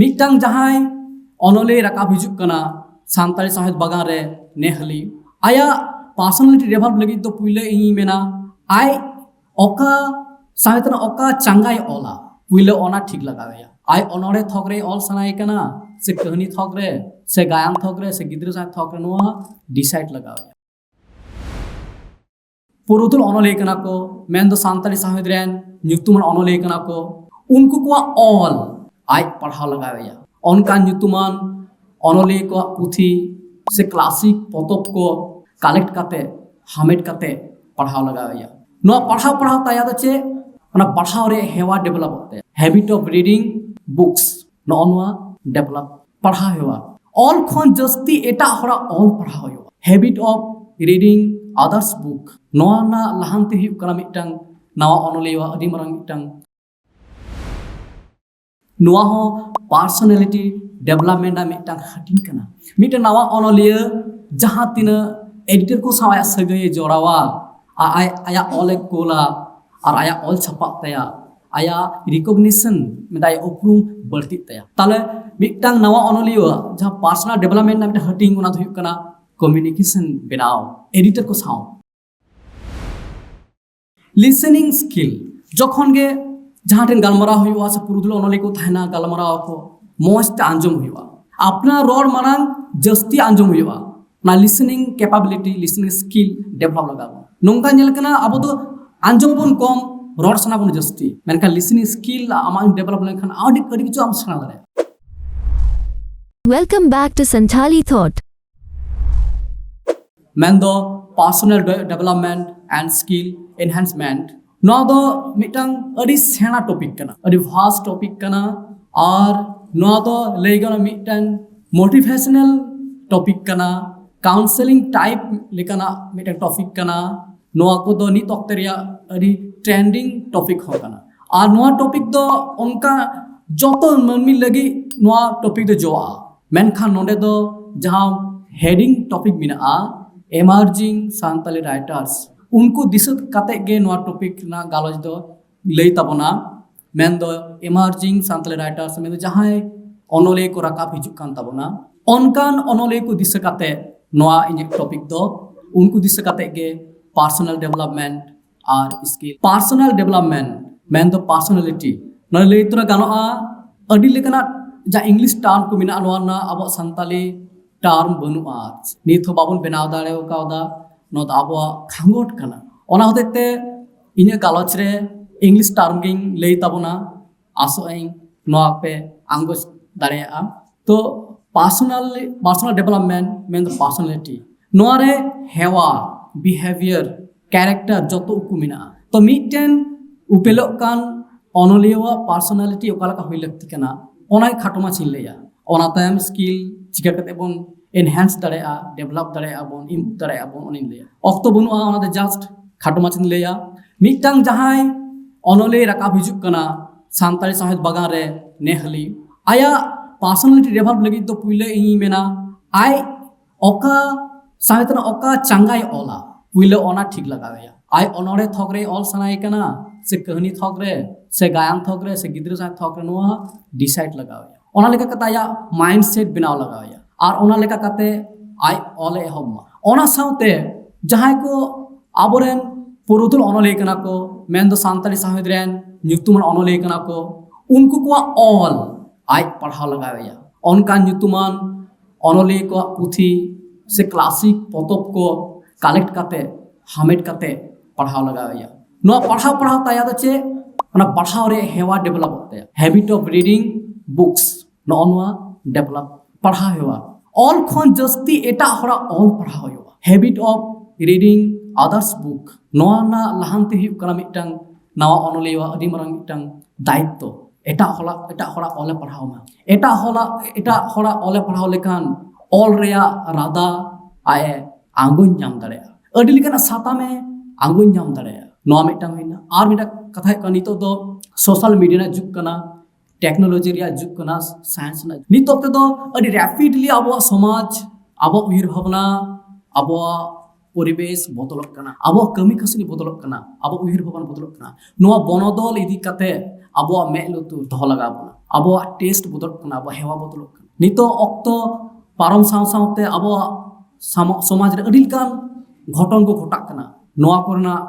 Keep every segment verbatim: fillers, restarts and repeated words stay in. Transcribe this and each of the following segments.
ᱢᱤᱫᱴᱟᱝ ᱡᱟᱦᱟᱸᱭ ᱚᱱᱚᱞᱤᱭᱟᱹ ᱨᱟᱠᱟᱵ ᱦᱤᱡᱩᱜ ᱠᱟᱱᱟ ᱥᱟᱱᱛᱟᱲᱤ ᱥᱟᱶᱦᱮᱫ ᱵᱟᱜᱟᱱ ᱨᱮ ᱱᱮᱦᱟᱹᱞᱤ, ᱟᱭᱟᱜ personality develop ᱞᱟᱹᱜᱤᱫ ᱫᱚ ᱯᱩᱭᱞᱟᱹ ᱤᱧᱤᱧ ᱢᱮᱱᱟ, ᱟᱡ ᱚᱠᱟ ᱥᱟᱶᱦᱮᱫ ᱨᱮᱱᱟᱜ ᱚᱠᱟ ᱪᱟᱸᱜᱟᱭ ᱚᱞᱟ, ᱯᱩᱭᱞᱟᱹ ᱚᱱᱟ ᱴᱷᱤᱠ ᱞᱟᱜᱟᱣ ᱮᱭᱟ᱾ ᱟᱡ ᱚᱱᱚᱬᱦᱮ ᱛᱷᱚᱠ ᱨᱮ ᱚᱞ ᱥᱟᱱᱟᱭᱮ ᱠᱟᱱᱟ, ᱥᱮ ᱠᱟᱹᱦᱱᱤ ᱛᱷᱚᱠ ᱨᱮ, ᱥᱮ ᱜᱟᱭᱟᱱ ᱛᱷᱚᱠ ᱨᱮ, ᱥᱮ ᱜᱤᱫᱽᱨᱟᱹ ᱥᱟᱶᱦᱮᱫ ᱛᱷᱚᱠ ᱨᱮ, ᱱᱚᱣᱟ decide ᱞᱟᱜᱟᱣ ᱮᱭᱟ᱾ ᱯᱩᱨᱩᱫᱷᱩᱞ ᱚᱱᱚᱞᱤᱭᱟᱹ ᱠᱟᱱᱟ ᱠᱚ, ᱢᱮᱱᱫᱚ ᱥᱟᱱᱛᱟᱲᱤ ᱥᱟᱶᱦᱮᱫ ᱨᱮᱱ ᱧᱩᱛᱩᱢᱟᱱ ᱚᱱᱚᱞᱤᱭᱟᱹ ᱠᱟᱱᱟ ᱠᱚ, ᱩᱱᱠᱩ ᱠᱚᱣᱟᱜ ᱚᱞ ᱟᱡ ᱯᱟᱲᱦᱟᱣ ᱞᱟᱜᱟᱣ ᱮᱭᱟ᱾ ᱚᱱᱠᱟᱱ ᱧᱩᱛᱩᱢᱟᱱ ᱚᱱᱚᱞᱤᱭᱟᱹ ᱠᱚᱣᱟᱜ ᱯᱩᱛᱷᱤ ᱥᱮ classic ᱯᱚᱛᱚᱵ ᱠᱚ collect ᱠᱟᱛᱮ, ᱦᱟᱢᱮᱴ ᱠᱟᱛᱮ ᱯᱟᱲᱦᱟᱣ ᱞᱟᱜᱟᱣ ᱮᱭᱟ᱾ ᱱᱚᱣᱟ ᱯᱟᱲᱦᱟᱣ ᱯᱟᱲᱦᱟᱣ ᱛᱟᱭᱟ ᱫᱚ ᱪᱮᱫ? ᱚᱱᱟ ᱯᱟᱲᱦᱟᱣ ᱨᱮ ᱦᱮᱣᱟ developᱚᱜ ᱛᱟᱭᱟ, habit of reading books᱾ ᱱᱚᱜᱼᱚ ᱱᱚᱣᱟ develop, ᱯᱟᱲᱦᱟᱣ ᱦᱮᱣᱟ᱾ ᱚᱞ ᱠᱷᱚᱱ ᱡᱟᱹᱥᱛᱤ ᱮᱴᱟᱜ ᱦᱚᱲᱟᱜ ᱚᱞ ᱯᱟᱲᱦᱟᱣ ᱦᱩᱭᱩᱜᱼᱟ, habit of reading others book᱾ ᱱᱚᱣᱟ ᱨᱮᱱᱟᱜ ᱞᱟᱦᱟᱱᱛᱤ ᱦᱩᱭᱩᱜ ᱠᱟᱱᱟ ᱢᱤᱫᱴᱟᱝ ᱱᱟᱣᱟ ᱚᱱᱚᱞᱤᱭᱟᱹᱣᱟᱜ ᱟᱹᱰᱤ ᱢᱟᱨᱟᱝ ᱢᱤᱫᱴᱟᱝ᱾ ᱱᱚᱣᱟ ᱦᱚᱸ personality development ᱨᱮᱱᱟᱜ ᱢᱤᱫᱴᱟᱝ ᱦᱟᱹᱴᱤᱧ ᱠᱟᱱᱟ᱾ ᱢᱤᱫᱴᱟᱝ ᱱᱟᱣᱟ ᱚᱱᱚᱞᱤᱭᱟᱹ ᱡᱟᱦᱟᱸ ᱛᱤᱱᱟᱹᱜ editor ᱠᱚ ᱥᱟᱶ ᱟᱭᱟᱜ ᱥᱟᱹᱜᱟᱹᱭᱮ ᱡᱚᱲᱟᱣᱟ, ᱟ-, ᱟᱭ-, ᱟᱭᱟᱜ ᱚᱞᱮ ᱠᱳᱞᱟ, ᱟᱨ ᱟᱭᱟᱜ ᱚᱞ ᱪᱷᱟᱯᱟᱜ ᱛᱟᱭᱟ, ᱟᱭᱟᱜ recognition, ᱢᱮᱱᱫᱚ ᱟᱭᱟᱜ ᱩᱯᱨᱩᱢ ᱵᱟᱹᱲᱛᱤᱜ ᱛᱟᱭᱟ᱾ ᱛᱟᱦᱞᱮ ᱢᱤᱫᱴᱟᱝ ᱱᱟᱣᱟ ᱚᱱᱚᱞᱤᱭᱟᱹᱣᱟᱜ ᱡᱟᱦᱟᱸ personal development ᱨᱮᱱᱟᱜ ᱢᱤᱫᱴᱟᱝ ᱦᱟᱹᱴᱤᱧ, ᱚᱱᱟ ᱫᱚ ᱦᱩᱭᱩᱜ ᱠᱟᱱᱟ communication ᱵᱮᱱᱟᱣ editor ᱠᱚ ᱥᱟᱶ᱾ Listening skill, ᱡᱚᱠᱷᱚᱱ ᱜᱮ ᱡᱟᱦᱟᱸ ᱴᱷᱮᱱ ᱜᱟᱞᱢᱟᱨᱟᱣ ᱦᱩᱭᱩᱜᱼᱟ ᱥᱮ ᱯᱩᱨᱩᱫᱷᱩᱞ ᱚᱱᱚᱞᱤᱭᱟᱹ ᱠᱚ ᱛᱟᱦᱮᱱᱟ, ᱜᱟᱞᱢᱟᱨᱟᱣ ᱟᱠᱚ, ᱢᱚᱸᱡᱽ ᱛᱮ ᱟᱸᱡᱚᱢ ᱦᱩᱭᱩᱜᱼᱟ᱾ ᱟᱯᱱᱟᱨ ᱨᱚᱲ ᱢᱟᱲᱟᱝ ᱡᱟᱹᱥᱛᱤ ᱟᱸᱡᱚᱢ ᱦᱩᱭᱩᱜᱼᱟ᱾ ᱚᱱᱟ listening capability, listening skill develop ᱞᱟᱜᱟᱜᱼᱟ᱾ ᱱᱚᱝᱠᱟ ᱧᱮᱞ ᱠᱟᱱᱟ, ᱟᱵᱚ ᱫᱚ ᱟᱸᱡᱚᱢ ᱵᱚᱱ ᱠᱚᱢ, ᱨᱚᱲ ᱥᱟᱱᱟ ᱵᱚᱱ ᱡᱟᱹᱥᱛᱤ, ᱢᱮᱱᱠᱷᱟᱱ listening skill ᱟᱢᱟᱜ develop ᱞᱮᱱᱠᱷᱟᱱ ᱟᱹᱰᱤ, ᱟᱹᱰᱤ ᱠᱤᱪᱷᱩ ᱟᱢ ᱥᱮᱬᱟ ᱫᱟᱲᱮᱭᱟᱜᱼᱟ᱾ Welcome back to Santhali Thought. ᱢᱮᱱᱫᱚ personal de-, development and skill enhancement᱾ ᱱᱚᱣᱟ ᱫᱚ ᱢᱤᱫᱴᱟᱝ ᱟᱹᱰᱤ ᱥᱮᱬᱟ topic ᱠᱟᱱᱟ, ᱟᱹᱰᱤ vast topic ᱠᱟᱱᱟ᱾ ᱟᱨ ᱱᱚᱣᱟ ᱫᱚ ᱞᱟᱹᱭ ᱜᱟᱱᱚᱜᱼᱟ ᱢᱤᱫᱴᱟᱝ motivational topic ᱠᱟᱱᱟ, counseling type ᱞᱮᱠᱟᱱᱟᱜ ᱢᱤᱫᱴᱟᱝ topic ᱠᱟᱱᱟ᱾ ᱱᱚᱣᱟ ᱠᱚᱫᱚ ᱱᱤᱛ ᱚᱠᱛᱮ ᱨᱮᱭᱟᱜ ᱟᱹᱰᱤ trending topic ᱦᱚᱸ ᱠᱟᱱᱟ᱾ ᱟᱨ ᱱᱚᱣᱟ topic ᱫᱚ ᱚᱱᱠᱟ ᱡᱚᱛᱚ ᱢᱟᱹᱱᱢᱤ ᱞᱟᱹᱜᱤᱫ ᱱᱚᱣᱟ topic ᱫᱚ ᱡᱚᱣᱟᱜᱼᱟ, ᱢᱮᱱᱠᱷᱟᱱ ᱱᱚᱰᱮ ᱫᱚ ᱡᱟᱦᱟᱸ heading topic ᱢᱮᱱᱟᱜᱼᱟ, emerging Santali writers, ᱩᱱᱠᱩ ᱫᱤᱥᱟᱹ ᱠᱟᱛᱮ ᱜᱮ ᱱᱚᱣᱟ topic ᱨᱮᱱᱟᱜ ᱜᱟᱞᱚᱪ ᱫᱚ ᱞᱟᱹᱭ ᱛᱟᱵᱚᱱᱟ᱾ ᱢᱮᱱᱫᱚ emerging Santali writers, ᱢᱮᱱᱫᱚ ᱡᱟᱦᱟᱸᱭ ᱚᱱᱚᱞᱤᱭᱟᱹ ᱠᱚ ᱨᱟᱠᱟᱵ ᱦᱤᱡᱩᱜ ᱠᱟᱱ ᱛᱟᱵᱚᱱᱟ᱾ ᱚᱱᱠᱟᱱ ᱚᱱᱚᱞᱤᱭᱟᱹ ᱠᱚ ᱫᱤᱥᱟᱹ ᱠᱟᱛᱮ ᱱᱚᱣᱟ ᱤᱧᱟᱹᱜ ᱴᱚᱯᱤᱠ ᱫᱚ, ᱩᱱᱠᱩ ᱫᱤᱥᱟᱹ ᱠᱟᱛᱮ ᱜᱮ ᱯᱟᱨᱥᱚᱱᱟᱞ ᱰᱮᱵᱷᱞᱚᱯᱢᱮᱱᱴ ᱟᱨ ᱥᱠᱤᱞ᱾ ᱯᱟᱨᱥᱚᱱᱟᱞ ᱰᱮᱵᱷᱞᱚᱯᱢᱮᱱᱴ ᱢᱮᱱᱫᱚ ᱯᱟᱨᱥᱚᱱᱟᱞᱤᱴᱤ᱾ ᱱᱚᱰᱮ ᱞᱟᱹᱭ ᱛᱚᱨᱟ ᱜᱟᱱᱚᱜᱼᱟ, ᱟᱹᱰᱤ ᱞᱮᱠᱟᱱᱟᱜ ᱡᱟ ᱤᱝᱞᱤᱥ ᱴᱟᱨᱢ ᱠᱚ ᱢᱮᱱᱟᱜᱼᱟ, ᱱᱚᱣᱟ ᱨᱮᱱᱟᱜ ᱟᱵᱚᱣᱟᱜ ᱥᱟᱱᱛᱟᱞᱤ ᱴᱟᱨᱢ ᱵᱟᱹᱱᱩᱜᱼᱟ, ᱱᱤᱛ ᱦᱚᱸ ᱵᱟᱵᱚᱱ ᱵᱮᱱᱟᱣ ᱫᱟᱲᱮ ᱠᱟᱣᱫᱟ᱾ ᱱᱚᱣᱟ ᱫᱚ ᱟᱵᱚᱣᱟᱜ ᱠᱷᱟᱸᱜᱚᱴ ᱠᱟᱱᱟ᱾ ᱚᱱᱟ ᱦᱚᱛᱮᱡ ᱛᱮ ᱤᱧᱟᱹᱜ ᱜᱟᱞᱚᱪ ᱨᱮ ᱤᱝᱞᱤᱥ ᱴᱟᱨᱢ ᱜᱤᱧ ᱞᱟᱹᱭ ᱛᱟᱵᱚᱱᱟ᱾ ᱟᱥᱚᱜ ᱟᱹᱧ ᱱᱚᱣᱟ ᱯᱮ ᱟᱸᱜᱚᱪ ᱫᱟᱲᱮᱭᱟᱜᱼᱟ᱾ ᱛᱚ, ᱯᱟᱨᱥᱚᱱᱟᱞ ᱯᱟᱨᱥᱚᱱᱟᱞ ᱰᱮᱵᱷᱞᱚᱯᱢᱮᱱᱴ ᱢᱮᱱᱫᱚ ᱯᱟᱨᱥᱚᱱᱟᱞᱤᱴᱤ, ᱱᱚᱣᱟ ᱨᱮ ᱦᱮᱣᱟ, ᱵᱤᱦᱮᱵᱤᱭᱟᱨ, ᱠᱮᱨᱮᱠᱴᱟᱨ ᱡᱚᱛᱚ ᱩᱠᱩ ᱢᱮᱱᱟᱜᱼᱟ᱾ ᱛᱚ, ᱢᱤᱫᱴᱮᱱ ᱩᱯᱮᱞᱚᱜ ᱠᱟᱱ ᱚᱱᱚᱞᱤᱭᱟᱹᱣᱟᱜ ᱯᱟᱨᱥᱚᱱᱟᱞᱤᱴᱤ ᱚᱠᱟ ᱞᱮᱠᱟ ᱦᱩᱭ ᱞᱟᱹᱠᱛᱤ ᱠᱟᱱᱟ, ᱚᱱᱟ ᱜᱮ ᱠᱷᱟᱴᱚ ᱢᱟᱪᱷᱟᱧ ᱞᱟᱹᱭᱟ᱾ ᱚᱱᱟ ᱛᱟᱭᱚᱢ ᱥᱠᱤᱞ ᱪᱤᱠᱟᱹ ᱠᱟᱛᱮ ᱵᱚᱱ ᱮᱱᱦᱮᱱᱥ ᱫᱟᱲᱮᱭᱟᱜᱼᱟ, ᱰᱮᱵᱷᱞᱚᱯ ᱫᱟᱲᱮᱭᱟᱜᱼᱟ ᱵᱚᱱ, ᱤᱢᱯᱨᱩᱵᱷ ᱫᱟᱲᱮᱭᱟᱜᱼᱟ ᱵᱚᱱ, ᱚᱱᱟᱧ ᱞᱟᱹᱭᱟ᱾ ᱚᱠᱛᱚ ᱵᱟᱹᱱᱩᱜᱼᱟ, ᱚᱱᱟᱛᱮ ᱡᱟᱥᱴ ᱠᱷᱟᱴᱚ ᱢᱟᱪᱷᱟᱧ ᱞᱟᱹᱭᱟ᱾ ᱢᱤᱫᱴᱟᱝ ᱡᱟᱦᱟᱸᱭ ᱚᱱᱚᱞᱤᱭᱟᱹ ᱨᱟᱠᱟᱵ ᱦᱤᱡᱩᱜ ᱠᱟᱱᱟ ᱥᱟᱱᱛᱟᱲᱤ ᱥᱟᱶᱦᱮᱫ ᱵᱟᱜᱟᱱ ᱨᱮ ᱱᱮᱦᱟᱹᱞᱤ, ᱟᱭᱟᱜ ᱯᱟᱨᱥᱚᱱᱟᱞᱤᱴᱤ ᱰᱮᱵᱷᱞᱚᱯ ᱞᱟᱹᱜᱤᱫ ᱫᱚ ᱯᱩᱭᱞᱟᱹ ᱤᱧᱤᱧ ᱢᱮᱱᱟ, ᱟᱡ ᱚᱠᱟ ᱥᱟᱶᱦᱮᱫ ᱨᱮᱱᱟᱜ ᱚᱠᱟ ᱪᱟᱸᱜᱟᱭ ᱚᱞᱟ, ᱯᱩᱭᱞᱟᱹ ᱚᱱᱟ ᱴᱷᱤᱠ ᱞᱟᱜᱟᱣ ᱮᱭᱟ᱾ ᱟᱡ ᱚᱱᱚᱬᱦᱮ ᱛᱷᱚᱠ ᱨᱮ ᱚᱞ ᱥᱟᱱᱟᱭᱮ ᱠᱟᱱᱟ, ᱥᱮ ᱠᱟᱹᱦᱱᱤ ᱛᱷᱚᱠ ᱨᱮ, ᱥᱮ ᱜᱟᱭᱟᱱ ᱛᱷᱚᱠ ᱨᱮ, ᱥᱮ ᱜᱤᱫᱽᱨᱟᱹ ᱥᱟᱶᱦᱮᱫ ᱛᱷᱚᱠ ᱨᱮ, ᱱᱚᱣᱟ ᱰᱤᱥᱟᱭᱤᱰ ᱞᱟᱜᱟᱣ ᱮᱭᱟ᱾ ᱚᱱᱟ ᱞᱮᱠᱟ ᱠᱟᱛᱮ ᱟᱭᱟᱜ ᱢᱟᱭᱤᱱᱰ ᱥᱮᱴ ᱵᱮᱱᱟᱣ ᱞᱟᱜᱟᱣ ᱮᱭᱟ, ᱟᱨ ᱚᱱᱟ ᱞᱮᱠᱟ ᱠᱟᱛᱮ ᱟᱡ ᱚᱞ ᱮ ᱮᱦᱚᱵ ᱢᱟ᱾ ᱚᱱᱟ ᱥᱟᱶᱛᱮ ᱡᱟᱦᱟᱸᱭ ᱠᱚ ᱟᱵᱚᱨᱮᱱ ᱯᱩᱨᱩᱫᱷᱩᱞ ᱚᱱᱚᱞᱤᱭᱟᱹ ᱠᱟᱱᱟ ᱠᱚ, ᱢᱮᱱᱫᱚ ᱥᱟᱱᱛᱟᱲᱤ ᱥᱟᱶᱦᱮᱫ ᱨᱮᱱ ᱧᱩᱛᱩᱢᱟᱱ ᱚᱱᱚᱞᱤᱭᱟᱹ ᱠᱟᱱᱟ ᱠᱚ, ᱩᱱᱠᱩ ᱠᱚᱣᱟᱜ ᱚᱞ ᱟᱡ ᱯᱟᱲᱦᱟᱣ ᱞᱟᱜᱟᱣ ᱮᱭᱟ᱾ ᱚᱱᱠᱟᱱ ᱧᱩᱛᱩᱢᱟᱱ ᱚᱱᱚᱞᱤᱭᱟᱹ ᱠᱚᱣᱟᱜ ᱯᱩᱛᱷᱤ ᱥᱮ ᱠᱞᱟᱥᱤᱠ ᱯᱚᱛᱚᱵ ᱠᱚ ᱠᱟᱞᱮᱠᱴ ᱠᱟᱛᱮ, ᱦᱟᱢᱮᱴ ᱠᱟᱛᱮ ᱯᱟᱲᱦᱟᱣ ᱞᱟᱜᱟᱣ ᱮᱭᱟ᱾ ᱱᱚᱣᱟ ᱯᱟᱲᱦᱟᱣ ᱯᱟᱲᱦᱟᱣ ᱛᱟᱭᱟ ᱫᱚ ᱪᱮᱫ? ᱚᱱᱟ ᱯᱟᱲᱦᱟᱣ ᱨᱮ ᱦᱮᱣᱟ ᱰᱮᱵᱷᱞᱚᱯᱚᱜ ᱛᱟᱭᱟ, habit of reading books᱾ ᱱᱚᱜᱼᱚ ᱱᱚᱣᱟ ᱰᱮᱵᱷᱞᱚᱯ, ᱯᱟᱲᱦᱟᱣ ᱦᱮᱣᱟ᱾ ᱚᱞ ᱠᱷᱚᱱ ᱡᱟᱹᱥᱛᱤ ᱮᱴᱟᱜ ᱦᱚᱲᱟᱜ ᱚᱞ ᱯᱟᱲᱦᱟᱣ ᱦᱩᱭᱩᱜᱼᱟ, habit of reading others book᱾ ᱱᱚᱣᱟ ᱨᱮᱱᱟᱜ ᱞᱟᱦᱟᱱᱛᱤ ᱦᱩᱭᱩᱜ ᱠᱟᱱᱟ ᱢᱤᱫᱴᱟᱝ ᱱᱟᱣᱟ ᱚᱱᱚᱞᱤᱭᱟᱹᱣᱟᱜ ᱟᱹᱰᱤ ᱢᱟᱨᱟᱝ ᱢᱤᱫᱴᱟᱝ ᱫᱟᱭᱤᱛᱛᱚ, ᱮᱴᱟᱜ ᱦᱚᱲᱟᱜ, ᱮᱴᱟᱜ ᱦᱚᱲᱟᱜ ᱚᱞᱮ ᱯᱟᱲᱦᱟᱣ ᱢᱟ, ᱮᱴᱟᱜ ᱦᱚᱲᱟᱜ, ᱮᱴᱟᱜ ᱦᱚᱲᱟᱜ ᱚᱞᱮ ᱯᱟᱲᱦᱟᱣ ᱞᱮᱠᱷᱟᱱ ᱚᱞ ᱨᱮᱭᱟᱜ ᱨᱟᱫᱟ ᱟᱡ ᱮ ᱟᱸᱜᱚᱧ ᱧᱟᱢ ᱫᱟᱲᱮᱭᱟᱜᱼᱟ, ᱟᱹᱰᱤ ᱞᱮᱠᱟᱱᱟᱜ ᱥᱟᱛᱟᱢ ᱮ ᱟᱸᱜᱚᱧ ᱧᱟᱢ ᱫᱟᱲᱮᱭᱟᱜᱼᱟ᱾ ᱱᱚᱣᱟ ᱢᱤᱫᱴᱟᱝ ᱦᱩᱭᱱᱟ᱾ ᱟᱨ ᱢᱤᱫᱴᱟᱝ ᱠᱟᱛᱷᱟ ᱦᱩᱭᱩᱜ ᱠᱟᱱᱟ, ᱱᱤᱛᱚᱜ ᱫᱚ ᱥᱳᱥᱟᱞ ᱢᱤᱰᱤᱭᱟ ᱨᱮᱱᱟᱜ ᱡᱩᱜᱽ ᱠᱟᱱᱟ, ᱴᱮᱠᱱᱳᱞᱚᱡᱤ ᱨᱮᱭᱟᱜ ᱡᱩᱜᱽ ᱠᱟᱱᱟ, ᱥᱟᱭᱮᱱᱥ ᱨᱮᱱᱟᱜ᱾ ᱱᱤᱛ ᱚᱠᱛᱮ ᱫᱚ ᱟᱹᱰᱤ ᱨᱮᱯᱤᱰᱞᱤ ᱟᱵᱚᱣᱟᱜ ᱥᱚᱢᱟᱡᱽ, ᱟᱵᱚᱣᱟᱜ ᱩᱭᱦᱟᱹᱨ ᱵᱷᱟᱵᱽᱱᱟ, ᱟᱵᱚᱣᱟᱜ ᱯᱚᱨᱤᱵᱮᱥ ᱵᱚᱫᱚᱞᱚᱜ ᱠᱟᱱᱟ, ᱟᱵᱚᱣᱟᱜ ᱠᱟᱹᱢᱤ ᱠᱟᱹᱥᱱᱤ ᱵᱚᱫᱚᱞᱚᱜ ᱠᱟᱱᱟ, ᱟᱵᱚᱣᱟᱜ ᱩᱭᱦᱟᱹᱨ ᱵᱷᱟᱵᱽᱱᱟ ᱵᱚᱫᱚᱞᱚᱜ ᱠᱟᱱᱟ᱾ ᱱᱚᱣᱟ ᱵᱚᱱᱚᱫᱚᱞ ᱤᱫᱤ ᱠᱟᱛᱮ ᱟᱵᱚᱣᱟᱜ ᱢᱮᱫ ᱞᱩᱛᱩᱨ ᱫᱚᱦᱚ ᱞᱟᱜᱟᱣ ᱵᱚᱱᱟ᱾ ᱟᱵᱚᱣᱟᱜ ᱴᱮᱥᱴ ᱵᱚᱫᱚᱞᱚᱜ ᱠᱟᱱᱟ, ᱟᱵᱚᱣᱟᱜ ᱦᱮᱣᱟ ᱵᱚᱫᱚᱞᱚᱜ ᱠᱟᱱᱟ᱾ ᱱᱤᱛᱚᱜ ᱚᱠᱛᱚ ᱯᱟᱨᱚᱢ ᱥᱟᱶ ᱥᱟᱶᱛᱮ ᱟᱵᱚᱣᱟᱜ ᱥᱟᱢᱟ-, ᱥᱚᱢᱟᱡᱽ ᱨᱮ ᱟᱹᱰᱤ ᱞᱮᱠᱟᱱ ᱜᱷᱚᱴᱚᱱ ᱠᱚ ᱜᱷᱚᱴᱟᱜ ᱠᱟᱱᱟ᱾ ᱱᱚᱣᱟ ᱠᱚᱨᱮᱱᱟᱜ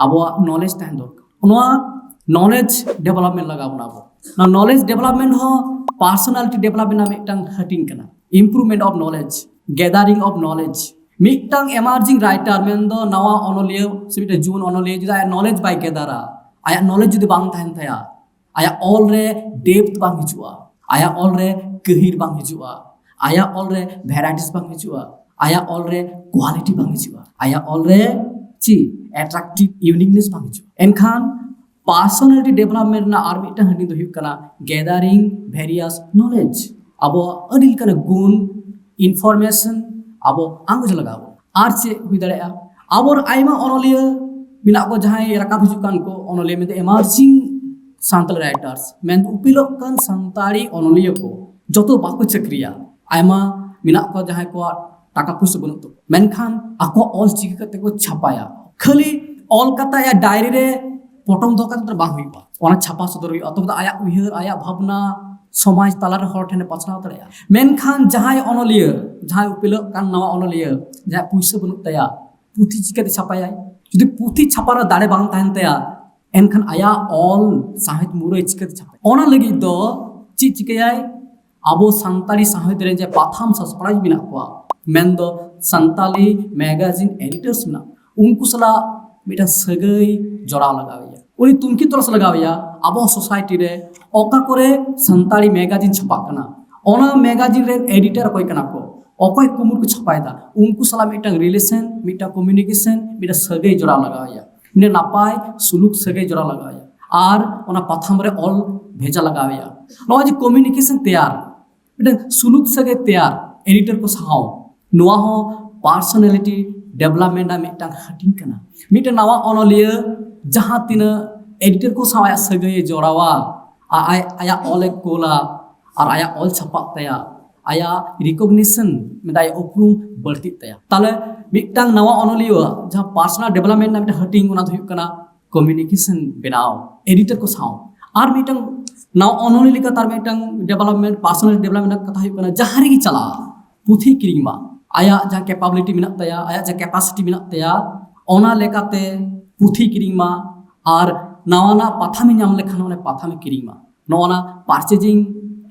ᱟᱵᱚᱣᱟᱜ ᱱᱚᱞᱮᱡᱽ ᱛᱟᱦᱮᱱ ᱫᱚᱨᱠᱟᱨ᱾ ᱱᱚᱣᱟ ᱱᱚᱞᱮᱡᱽ ᱰᱮᱵᱷᱞᱚᱯᱢᱮᱱᱴ ᱞᱟᱜᱟᱣ ᱵᱚᱱᱟ ᱟᱵᱚ᱾ ᱱᱚᱣᱟ ᱱᱚᱞᱮᱡᱽ ᱰᱮᱵᱷᱞᱚᱯᱢᱮᱱᱴ ᱦᱚᱸ ᱯᱟᱨᱥᱚᱱᱟᱞᱤᱴᱤ ᱰᱮᱵᱷᱞᱚᱯᱢᱮᱱᱴ ᱨᱮᱱᱟᱜ ᱢᱤᱫᱴᱟᱝ ᱦᱟᱹᱴᱤᱧ ᱠᱟᱱᱟ᱾ Improvement of knowledge, gathering of knowledge. ᱢᱤᱫᱴᱟᱝ ᱮᱢᱟᱨᱡᱤᱝ ᱨᱟᱭᱴᱟᱨ, ᱢᱮᱱᱫᱚ ᱱᱟᱣᱟ ᱚᱱᱚᱞᱤᱭᱟᱹ ᱥᱮ ᱢᱤᱫᱴᱟᱝ ᱡᱩᱣᱟᱹᱱ ᱚᱱᱚᱞᱤᱭᱟᱹ ᱡᱩᱫᱤ ᱟᱭᱟᱜ ᱱᱚᱞᱮᱡᱽ ᱵᱟᱭ ᱜᱮᱫᱟᱨᱟ, ᱟᱭᱟᱜ ᱱᱚᱞᱮᱡᱽ ᱡᱩᱫᱤ ᱵᱟᱝ ᱛᱟᱦᱮᱱ ᱛᱟᱭᱟ, ᱟᱭᱟᱜ ᱚᱞ ᱨᱮ ᱰᱮᱯᱛᱷ ᱵᱟᱝ ᱦᱤᱡᱩᱜᱼᱟ, ᱟᱭᱟᱜ ᱚᱞ ᱨᱮ ᱜᱟᱹᱦᱤᱨ ᱵᱟᱝ ᱦᱤᱡᱩᱜᱼᱟ, ᱟᱭᱟᱜ ᱚᱞ ᱨᱮ ᱵᱷᱮᱨᱟᱭᱴᱤᱥ ᱵᱟᱝ ᱦᱤᱡᱩᱜᱼᱟ, ᱟᱭᱟᱜ ᱚᱞ ᱨᱮ ᱠᱣᱟᱞᱤᱴᱤ ᱵᱟᱝ ᱦᱤᱡᱩᱜᱼᱟ, ᱟᱭᱟᱜ ᱚᱞ ᱨᱮ ᱪᱮᱫ ᱮᱴᱨᱟᱠᱴᱤᱵᱷ ᱤᱭᱩᱱᱤᱠᱱᱮᱥ ᱵᱟᱝ ᱦᱤᱡᱩᱜᱼᱟ᱾ ᱮᱱᱠᱷᱟᱱ ᱯᱟᱨᱥᱚᱱᱟᱞᱤᱴᱤ ᱰᱮᱵᱷᱞᱚᱯᱢᱮᱱᱴ ᱨᱮᱱᱟᱜ ᱟᱨ ᱢᱤᱫᱴᱟᱝ ᱦᱟᱹᱴᱤᱧ ᱫᱚ ᱦᱩᱭᱩᱜ ᱠᱟᱱᱟ gathering various knowledge. ᱟᱵᱚᱣᱟᱜ ᱟᱹᱰᱤ ᱞᱮᱠᱟᱱᱟᱜ ᱜᱩᱱ, ᱤᱱᱯᱷᱚᱨᱢᱮᱥᱚᱱ ᱟᱵᱚ ᱟᱸᱜᱚᱪ ᱞᱟᱜᱟᱣ ᱵᱚᱱᱟ᱾ ᱟᱨ ᱪᱮᱫ ᱦᱩᱭ ᱫᱟᱲᱮᱭᱟᱜᱼᱟ? ᱟᱵᱚᱨ ᱟᱭᱢᱟ ᱚᱱᱚᱞᱤᱭᱟᱹ ᱢᱮᱱᱟᱜ ᱠᱚ, ᱡᱟᱦᱟᱸᱭ ᱨᱟᱠᱟᱵ ᱦᱤᱡᱩᱜ ᱠᱟᱱ ᱠᱚ ᱚᱱᱚᱞᱤᱭᱟᱹ ᱢᱮᱱᱛᱮ ᱮᱢᱟᱨᱡᱤᱝ ᱥᱟᱱᱛᱟᱲᱤ ᱨᱟᱭᱴᱟᱨᱥ, ᱢᱮᱱ ᱩᱯᱮᱞᱚᱜ ᱠᱟᱱ ᱥᱟᱱᱛᱟᱲᱤ ᱚᱱᱚᱞᱤᱭᱟᱹ ᱠᱚ ᱡᱚᱛᱚ ᱵᱟᱠᱚ ᱪᱟᱹᱠᱨᱤᱭᱟ᱾ ᱟᱭᱢᱟ ᱢᱮᱱᱟᱜ ᱠᱚᱣᱟ ᱡᱟᱦᱟᱸᱭ ᱠᱚᱣᱟᱜ ᱴᱟᱠᱟ ᱯᱩᱭᱥᱟᱹ ᱵᱟᱹᱱᱩᱜ ᱛᱟᱠᱚᱣᱟ, ᱢᱮᱱᱠᱷᱟᱱ ᱟᱠᱚᱣᱟᱜ ᱚᱞ ᱪᱤᱠᱤ ᱠᱟᱛᱮ ᱠᱚ ᱪᱷᱟᱯᱟᱭᱟ᱾ ᱠᱷᱟᱹᱞᱤ ᱚᱞ ᱠᱟᱛᱮ ᱟᱭᱟᱜ ᱰᱟᱭᱨᱤ ᱨᱮ ᱯᱚᱴᱚᱢ ᱫᱚᱦᱚ ᱠᱟᱛᱮ ᱫᱚ ᱵᱟᱝ ᱦᱩᱭᱩᱜᱼᱟ, ᱚᱱᱟ ᱪᱷᱟᱯᱟ ᱥᱚᱫᱚᱨ ᱦᱩᱭᱩᱜᱼᱟ, ᱛᱚᱵᱮ ᱫᱚ ᱟᱭᱟᱜ ᱩᱭᱦᱟᱹᱨ, ᱟᱭᱟᱜ ᱵᱷᱟᱵᱽᱱᱟ ᱥᱚᱢᱟᱡᱽ ᱛᱟᱞᱟᱨᱮ ᱦᱚᱲ ᱴᱷᱮᱱᱮ ᱯᱟᱥᱱᱟᱣ ᱫᱟᱲᱮᱭᱟᱜᱼᱟ᱾ ᱢᱮᱱᱠᱷᱟᱱ ᱡᱟᱦᱟᱸᱭ ᱚᱱᱚᱞᱤᱭᱟᱹ, ᱡᱟᱦᱟᱸᱭ ᱩᱯᱮᱞᱚᱜ ᱠᱟᱱ ᱱᱟᱣᱟ ᱚᱱᱚᱞᱤᱭᱟᱹ, ᱡᱟᱦᱟᱸᱭ ᱯᱩᱭᱥᱟᱹ ᱵᱟᱹᱱᱩᱜ ᱛᱟᱭᱟ, ᱯᱩᱛᱷᱤ ᱪᱤᱠᱟᱹᱛᱮ ᱪᱷᱟᱯᱟᱭᱟᱭ? ᱡᱩᱫᱤ ᱯᱩᱛᱷᱤ ᱪᱷᱟᱯᱟ ᱨᱮ ᱫᱟᱲᱮ ᱵᱟᱝ ᱛᱟᱦᱮᱱ ᱛᱟᱭᱟ, ᱮᱱᱠᱷᱟᱱ ᱟᱭᱟᱜ ᱚᱞ ᱥᱟᱶᱦᱮᱫ ᱢᱩᱨᱟᱹᱭ ᱪᱤᱠᱟᱹᱛᱮ ᱪᱷᱟᱯᱟᱭᱟ? ᱚᱱᱟ ᱞᱟᱹᱜᱤᱫ ᱫᱚ ᱪᱮᱫ ᱪᱤᱠᱟᱹᱭᱟᱭ? ᱟᱵᱚ ᱥᱟᱱᱛᱟᱲᱤ ᱥᱟᱶᱦᱮᱫ ᱨᱮ ᱡᱮ ᱯᱟᱛᱷᱟᱢ ᱥᱟᱥᱯᱲᱟᱣᱤᱡ ᱢᱮᱱᱟᱜ ᱠᱚᱣᱟ, ᱢᱮᱱᱫᱚ ᱥᱟᱱᱛᱟᱞᱤ ᱢᱮᱜᱟᱡᱤᱱ ᱮᱰᱤᱴᱟᱨᱥ ᱢᱮᱱᱟᱜ ᱠᱚᱣᱟ, ᱩᱱᱠᱩ ᱥᱟᱞᱟᱜ ᱢᱤᱫᱴᱟᱝ ᱥᱟᱹᱜᱟᱹᱭ ᱡᱚᱲᱟᱣ ᱞᱟᱜᱟᱣᱮᱭᱟ᱾ ᱩᱱᱤ ᱛᱩᱱᱠᱷᱤ ᱛᱚᱞᱟᱥ ᱞᱟᱜᱟᱣᱮᱭᱟ ᱟᱵᱚ ᱥᱳᱥᱟᱭᱴᱤ ᱨᱮ ᱚᱠᱟ ᱠᱚᱨᱮ ᱥᱟᱱᱛᱟᱲᱤ ᱢᱮᱜᱟᱡᱤᱱ ᱪᱷᱟᱯᱟᱜ ᱠᱟᱱᱟ, ᱚᱱᱟ ᱢᱮᱜᱟᱡᱤᱱ ᱨᱮᱱ ᱮᱰᱤᱴᱟᱨ ᱚᱠᱚᱭ ᱠᱟᱱᱟ ᱠᱚ, ᱚᱠᱚᱭ ᱠᱩᱢᱩᱴ ᱠᱚ ᱪᱷᱟᱯᱟᱭᱮᱫᱟ, ᱩᱱᱠᱩ ᱥᱟᱞᱟᱜ ᱢᱤᱫᱴᱟᱝ ᱨᱤᱞᱮᱥᱚᱱ, ᱢᱤᱫᱴᱟᱝ ᱠᱚᱢᱤᱭᱩᱱᱤᱠᱮᱥᱚᱱ, ᱢᱤᱫᱴᱟᱝ ᱥᱟᱹᱜᱟᱹᱭ ᱡᱚᱲᱟᱣ ᱞᱟᱜᱟᱣᱮᱭᱟ, ᱢᱤᱫᱴᱟᱝ ᱱᱟᱯᱟᱭ ᱥᱩᱞᱩᱠ ᱥᱟᱹᱜᱟᱹᱭ ᱡᱚᱲᱟᱣ ᱞᱟᱜᱟᱣᱮᱭᱟ᱾ ᱟᱨ ᱚᱱᱟ ᱯᱟᱛᱷᱟᱢ ᱨᱮ ᱚᱞ ᱵᱷᱮᱡᱟ ᱞᱟᱜᱟᱣᱮᱭᱟ᱾ ᱱᱚᱜᱼᱚᱭ ᱡᱮ ᱠᱚᱢᱤᱭᱩᱱᱤᱠᱮᱥᱚᱱ ᱛᱮᱭᱟᱨ, ᱢᱤᱫᱴᱟᱝ ᱥᱩᱞᱩᱠ ᱥᱟᱹᱜᱟᱹᱭ ᱛᱮᱭᱟᱨ ᱮᱰᱤᱴᱚᱨ ᱠᱚ ᱥᱟᱶ, ᱱᱚᱣᱟ ᱦᱚᱸ ᱯᱟᱨᱥᱚᱱᱟᱞᱤᱴᱤ ᱰᱮᱵᱷᱞᱚᱯᱢᱮᱱᱴ ᱨᱮᱱᱟᱜ ᱢᱤᱫᱴᱟᱝ ᱦᱟᱹᱴᱤᱧ ᱠᱟᱱᱟ᱾ ᱢᱤᱫᱴᱟᱝ ᱱᱟᱣᱟ ᱚᱱᱚᱞᱤᱭᱟᱹ ᱡᱟᱦᱟᱸ ᱛᱤᱱᱟᱹᱜ ᱮᱰᱤᱴᱚᱨ ᱠᱚ ᱥᱟᱶ ᱟᱭᱟᱜ ᱥᱟᱹᱜᱟᱹᱭᱮ ᱡᱚᱲᱟᱣᱟ, ᱟ-, ᱟᱭ-, ᱟᱭᱟᱜ ᱚᱞᱮ ᱠᱳᱞᱟ ᱟᱨ ᱟᱭᱟᱜ ᱚᱞ ᱪᱷᱟᱯᱟᱜ ᱛᱟᱭᱟ, ᱟᱭᱟᱜ ᱨᱤᱠᱚᱜᱱᱤᱥᱚᱱ, ᱢᱮᱱᱫᱟ ᱟᱭᱟᱜ ᱩᱯᱨᱩᱢ ᱵᱟᱹᱲᱛᱤᱜ ᱛᱟᱭᱟ᱾ ᱛᱟᱦᱞᱮ ᱢᱤᱫᱴᱟᱝ ᱱᱟᱣᱟ ᱚᱱᱚᱞᱤᱭᱟᱹᱣᱟᱜ ᱡᱟᱦᱟᱸ ᱯᱟᱨᱥᱚᱱᱟᱞ ᱰᱮᱵᱷᱞᱚᱯᱢᱮᱱᱴ ᱨᱮᱱᱟᱜ ᱢᱤᱫᱴᱟᱝ ᱦᱟᱹᱴᱤᱧ, ᱚᱱᱟ ᱫᱚ ᱦᱩᱭᱩᱜ ᱠᱟᱱᱟ ᱠᱚᱢᱤᱭᱩᱱᱤᱠᱮᱥᱚᱱ ᱵᱮᱱᱟᱣ ᱮᱰᱤᱴᱚᱨ ᱠᱚ ᱥᱟᱶ᱾ ᱟᱨ ᱢᱤᱫᱴᱟᱝ ᱱᱟᱣᱟ ᱚᱱᱚᱞᱤᱭᱟᱹ ᱞᱮᱠᱟᱛᱮ ᱟᱨ ᱢᱤᱫᱴᱟᱝ ᱰᱮᱵᱷᱞᱚᱯᱢᱮᱱᱴ, ᱯᱟᱨᱥᱚᱱᱟᱞ ᱰᱮᱵᱷᱞᱚᱯᱢᱮᱱᱴ ᱨᱮᱱᱟᱜ ᱠᱟᱛᱷᱟ ᱦᱩᱭᱩᱜ ᱠᱟᱱᱟ, ᱡᱟᱦᱟᱸ ᱨᱮᱜᱮ ᱪᱟᱞᱟᱜᱼᱟ, ᱯᱩᱛᱷᱤ ᱠᱤᱨᱤᱧ ᱢᱟ᱾ ᱟᱭᱟᱜ ᱡᱟᱦᱟᱸ ᱠᱮᱯᱟᱵᱤᱞᱤᱴᱤ ᱢᱮᱱᱟᱜ ᱛᱟᱭᱟ, ᱟᱭᱟᱜ ᱡᱟᱦᱟᱸ ᱠᱮᱯᱟᱥᱤᱴᱤ ᱢᱮᱱᱟᱜ ᱛᱟᱭᱟ, ᱚᱱᱟ ᱞᱮᱠᱟᱛᱮ ᱯᱩᱛᱷᱤ ᱠᱤᱨᱤᱧ ᱢᱟ᱾ ᱟᱨ ᱱᱟᱣᱟᱱᱟᱜ ᱯᱟᱛᱷᱟᱢᱮ ᱧᱟᱢ ᱞᱮᱠᱷᱟᱱ ᱚᱱᱟ ᱯᱟᱛᱷᱟᱢᱮ ᱠᱤᱨᱤᱧ ᱢᱟ᱾ ᱱᱚᱜᱼᱚ ᱱᱟ ᱯᱟᱨᱪᱮᱡᱤᱝ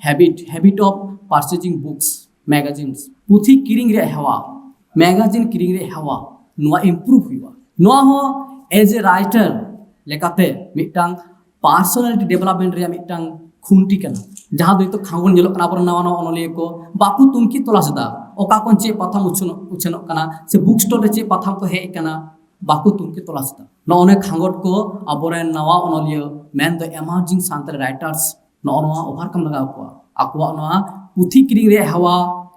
ᱦᱮᱵᱤᱴ, ᱦᱮᱵᱤᱴ ᱚᱯᱷ ᱯᱟᱨᱪᱮᱡᱤᱝ ᱵᱩᱠᱥ, ᱢᱮᱜᱟᱡᱤᱱᱥ, ᱯᱩᱛᱷᱤ ᱠᱤᱨᱤᱧ ᱨᱮᱭᱟᱜ ᱦᱮᱣᱟ, ᱢᱮᱜᱟᱡᱤᱱ ᱠᱤᱨᱤᱧ ᱨᱮᱭᱟᱜ ᱦᱮᱣᱟ, ᱱᱚᱣᱟ ᱤᱢᱯᱨᱩᱵᱷ ᱦᱩᱭᱩᱜᱼᱟ᱾ ᱱᱚᱣᱟ ᱦᱚᱸ ᱮᱡ ᱮ ᱨᱟᱭᱴᱟᱨ ᱞᱮᱠᱟᱛᱮ ᱢᱤᱫᱴᱟᱝ ᱯᱟᱨᱥᱚᱱᱟᱞᱤᱴᱤ ᱰᱮᱵᱷᱞᱚᱯᱢᱮᱱᱴ ᱨᱮᱭᱟᱜ ᱢᱤᱫᱴᱟᱝ ᱠᱷᱩᱱᱴᱤ ᱠᱟᱱᱟ, ᱡᱟᱦᱟᱸ ᱫᱚ ᱱᱤᱛᱚᱜ ᱠᱷᱟᱸᱜᱚᱱ ᱧᱮᱞᱚᱜ ᱠᱟᱱᱟ᱾ ᱟᱵᱚᱨᱮᱱ ᱱᱟᱣᱟ ᱱᱟᱣᱟ ᱚᱱᱚᱞᱤᱭᱟᱹ ᱠᱚ ᱵᱟᱠᱚ ᱛᱩᱱᱠᱷᱤ ᱛᱚᱞᱟᱥ ᱮᱫᱟ ᱚᱠᱟ ᱠᱷᱚᱱ ᱪᱮᱫ ᱯᱟᱛᱷᱟᱢ ᱩᱪᱷᱟᱹᱱᱚᱜ, ᱩᱪᱷᱟᱹᱱᱚᱜ ᱠᱟᱱᱟ, ᱥᱮ ᱵᱩᱠ ᱥᱴᱚᱞ ᱨᱮ ᱪᱮᱫ ᱯᱟᱛᱷᱟᱢ ᱠᱚ ᱦᱮᱡ ᱟᱠᱟᱱᱟ, ᱵᱟᱠᱚ ᱛᱩᱱᱠᱷᱤ ᱛᱚᱞᱟᱥ ᱮᱫᱟ᱾ ᱱᱚᱜᱼᱚ ᱱᱚᱣᱟ ᱠᱷᱟᱸᱜᱚᱴ ᱠᱚ ᱟᱵᱚᱨᱮᱱ ᱱᱟᱣᱟ ᱚᱱᱚᱞᱤᱭᱟᱹ, ᱢᱮᱱᱫᱚ ᱮᱢᱟᱨᱡᱤᱝ ᱥᱟᱱᱛᱟᱲᱤ ᱨᱟᱭᱴᱟᱨᱥ, ᱱᱚᱜᱼᱚ ᱱᱚᱣᱟ ᱳᱵᱷᱟᱨᱠᱟᱢ ᱞᱟᱜᱟᱣ ᱠᱚᱣᱟ᱾ ᱟᱠᱚᱣᱟᱜ ᱱᱚᱣᱟ ᱯᱩᱛᱷᱤ ᱠᱤᱨᱤᱧ ᱨᱮᱭᱟᱜ ᱦᱮᱣᱟ